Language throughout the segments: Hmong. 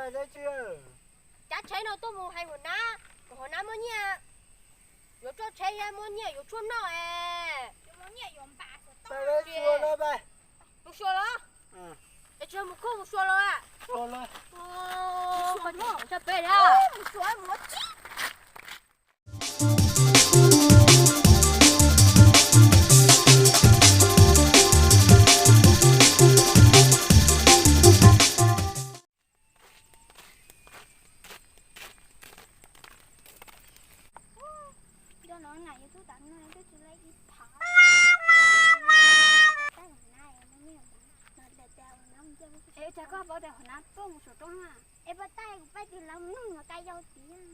Cav tsheb no tuaj mus hais Huas Nab, kom Huas Nab muab nyiaj, yuav roj tsheb thiab muab nyiaj yuav tshuaj noj es. Mus xyuas los? Es tsis mus khuj mus xyuas los? Es cas koj paub tias Huas Nab tuaj mus saum roob na? Es puas tais kuv pab tus laus mloog no kab yau tiag.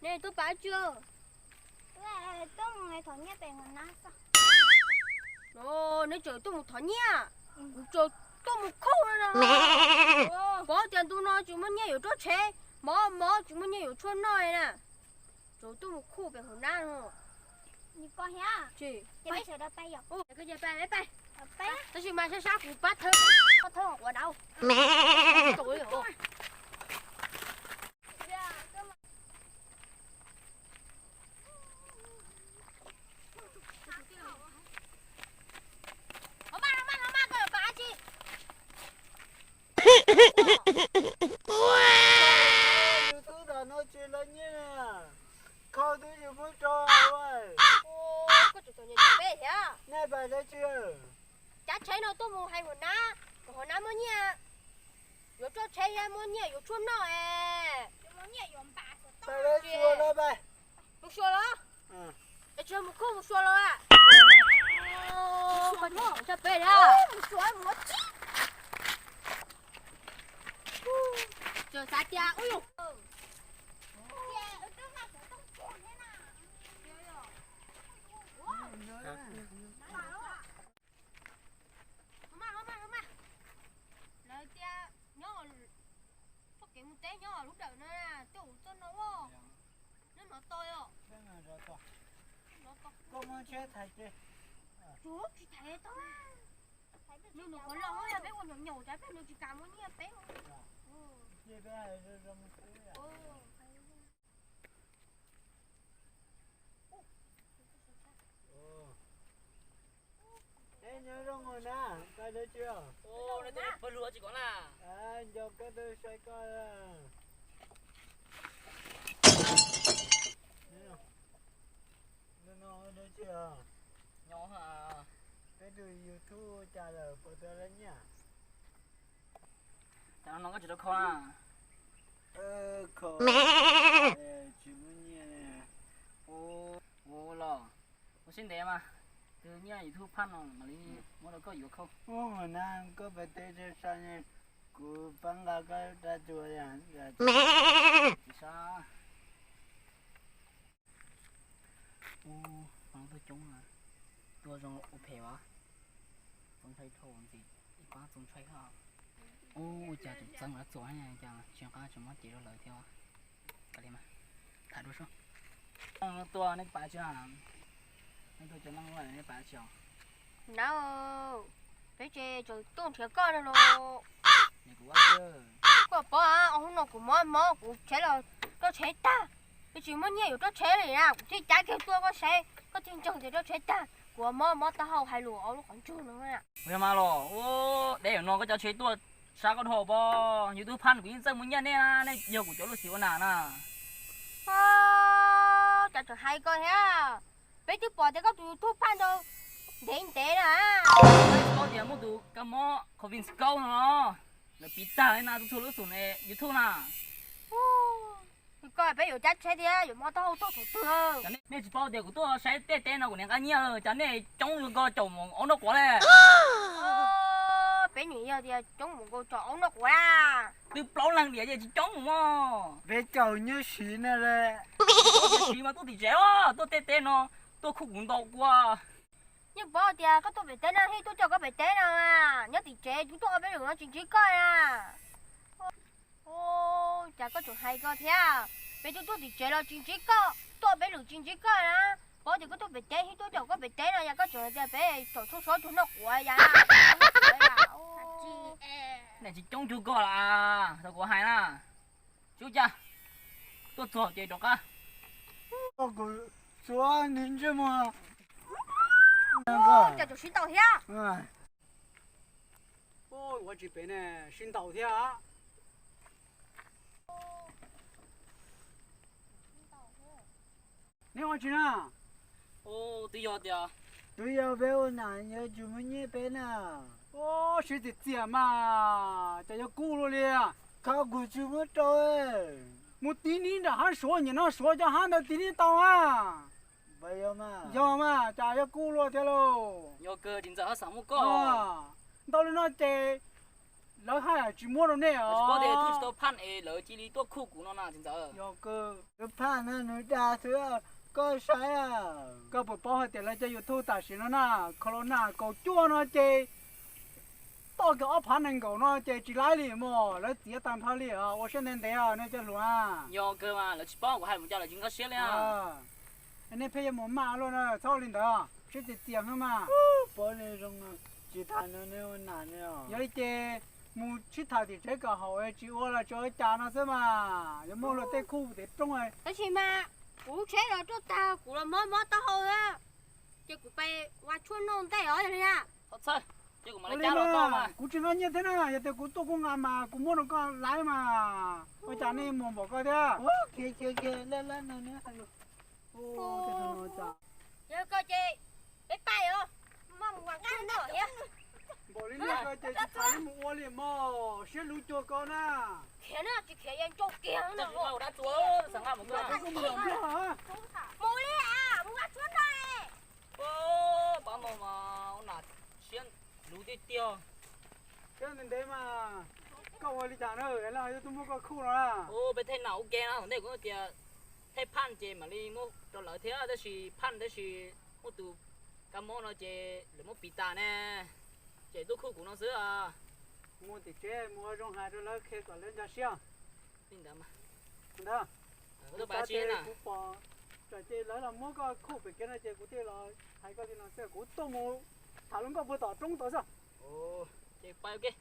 Nej tuaj pab tsi? Tuaj mus thov nyiaj pem Huas Nab. Neb tseem tuaj mus thov nyiaj, kuv tseem tuaj mus khuj no na. Paub tias ntu no tsis muaj nyiaj yuav roj tsheb, mob mob tsis muaj nyiaj yuav tshuaj noj na. Tseem tuaj mus khuj pem Huas Nab no. Tab sis mas sab sab kuv pab thawb, pab thawb quav dab. Yus tub tom no tsis lawv nyiaj na, khau twb yus muab rau. Nej pab dab tsi? Cav tsheb no tuaj mus hais Huas Nab, kom Huas Nab muab nyiaj, yuav roj tsheb thiab muab nyiaj yuav tshuaj noj es. Pab dab tsi los pab? Mus xyuas los? Es tsis mus khuj mus xyuas los? Tsis xav tias lawv tias nyob txoj kev mus teb nyob lub dawm no, tej ub txoj no, nyob no to os. Koj muab tsheb thaiv ces. Tsis thaiv tau. Nws nws qhov los yog peb ua nyaum nyaum tas peb nws tsis kam muab nyiaj peb. Nyob zoo na, pab dab tsi? Pawg lug tsis kom na. Nco koj tus saib koj. Nyob, peb tus YouTube cas lawm puas tau lawv nyiaj? Cas no koj tsis tau kho na? Kho tsis muaj nyiaj. Ua los, ua siab ntev mas, tus nyiaj YouTube phaj no mam li muab rau koj yuav khau. Ua na, koj pab teb tsa sa, kuv pab nqa koj rab tsuas. Tsis sab. Ub, pab tuaj coob na. Tuaj zoo ua phem as. Txoov ntshai dhau ntxiv, ib pab txoov ntshai hab. Ub, ua cas tseem txeeb lawv txuas cas tsis nqa tsis muab cev rau lawv thiab. Kav liam mas, tham dua seb. Tuaj nej pab tsi? Nej tuaj cov neeg lawm nej pab tsi os? Nab, peb tseem tuaj nrhiav koj no los. Koj paub, hnub no kuv mob mob kuv tsheb los roj tsheb tag, twb tsis muaj nyiaj yuav roj tsheb li na, kuv thiaj cav kiag tuaj koj saib, koj thiaj ntseeg tias roj tsheb tag, kuv mob mob taub hau hais lus ob lub qhov ntsug no. Ua mas los, deb no koj cov tsheb tuaj sab koj dhau pob, YouTube phaj kuv yeej txawj muaj nyiaj nej na, nej yog kuv cov lub txiv ua nam na. Cas tseem hais koj thiab, peb twb pom tias koj tus YouTube phaj ntau ntev ntev na. Koj paub tias muaj tus kab mob covid kaub no, lawv piv tag li na, txhua lub xum YouTube na. Koj peb yuav cab tsheb thiab yuav mob taub hau tuaj thaum twg? Nej tsis paub tias kuv tuaj saib tej teb no kuv niaj nqa nyiaj, cas nej coob zoo nkaus caum mus aub noj quav le. Peb nyiam yog tias coob mus nkaus caum aub noj quav na. Twb plaub leeg diam ces tsis coob mus mog. Peb caum nyuaj siv na le. Nyuaj siv mas tuaj tim tsev os, tuaj tej teb no, tuaj khuj kuv ntaus kua. Yeej paub tias koj tuaj pem teb no thiaj tuaj coj koj pem teb no, nyob tim tsev kuv tuaj ua peb lwm no tsis ntsib koj na. Tseem hais koj thiab, peb tuaj tuaj tim tsev los tsis ntsib koj, tuaj peb lwm tsis ntsib koj na. Paub tias koj tuaj pem teb thiab tuaj caum koj pem teb no yog koj tseem hais tias peb caum tshuaj sov cuag noj quav yam. Neeg tsis coob cuag koj los tau kuv hais na. Tsis ua cas, tuaj txog ces rov qab. Koj kuv suav nws ntsej muag. Cas tseem sib ntaus thiab? Ua tsis pem ne, sib ntaus thiab. Neb ua tsi na? Twb yog tias, twb yog peb ua nam yuav tsum muaj nyiaj peb na. Siab txias txias mas, cas yuav kub luaj li. Khaub kuv tsis muab rau. Mus tiv nib nram hab suav, nyiam noj suav cov hab ntawd tiv nib tau a. Yog mas, cas yuav kub luaj thiab lauj. Yog kawg tsis ntxawm hab xav muab koj. Ntau li no ces lawv haj yam tsis muab rau nej os. Tsis paub tias tub tsis tau phaj es lawv cia li tuaj khuj kuv no na tsis ntxawm. Yog kawg, phaj na nws dag xwb, koj saib. Koj puas paub hais tias lawv cov YouTube tam sim no na, corona kaum cuaj no ces toj kiag ob phav nees nkaum no ces tsis laib li mog, lawv txiav tag nrho li os. Ua siab ntev ntev os nej cov hluas. Yog kawg mas, lawv tsis paub kuv hais mus cas lawv tsis nkag siab li. Nej pheej yuav mus maj luaj na, txhob ua li ntawd, siab txias txias xwb mas. Paub nej zoo, tsis tham no nej ua nam ne. Yog li ces mus sib tham tim tsev kom haum, tsis ua los tsis ua cas no xwb mas, yuav muaj luag tej khuj tej roob. Tab sis mas kuv lub tsheb los tuaj tag, kuv los mob mob taub hau na, ces kuv pais ua tshuaj noj ntej os yog li na. Txhob txhawj, ces kuv mam li cab los tau mas. Kuv tsis nqa nyiaj thiab na, yog tias kuv tuaj kuv nqa mas kuv muab rau koj lawm mas. Ua cas nej mus npaum koj thiab? Yog koj ces peb pais os, maj mus ua nqaij noj thiab. Npaum li nej ko ces tsis tham li mus ua li mog, siab luv cuag ko na. Khiav na, tsis khiav yuav ntsoo kiag na. Mus li, mus ua tshuaj noj. Pab no mas ua nam siab luv tiag tiag. Siab ntev ntev mas, koj ua li cas na, lawv ho yuav tuaj muab koj khuj no na? Peb thej nam ua ke no, nej kuv tias thej phaj ces mam li muab rau lawv thiab, tab sis phaj tab sis muaj tus kab mob no ces lawv muab piv tas ne, ces tuaj khuj kuv no xwb. Mus tim tsev mus ua zoo hais rau lawv qhia kom lawv nkag siab. Li ntawd mas. Ntawd, kuv pom tsam ces lawv los muab koj khuj pem kev no ces kuv thiaj los hais koj li no xwb, kuv tuaj mus tham hluas nkauj puag tom roob tod xwb. Ces pais ua ke.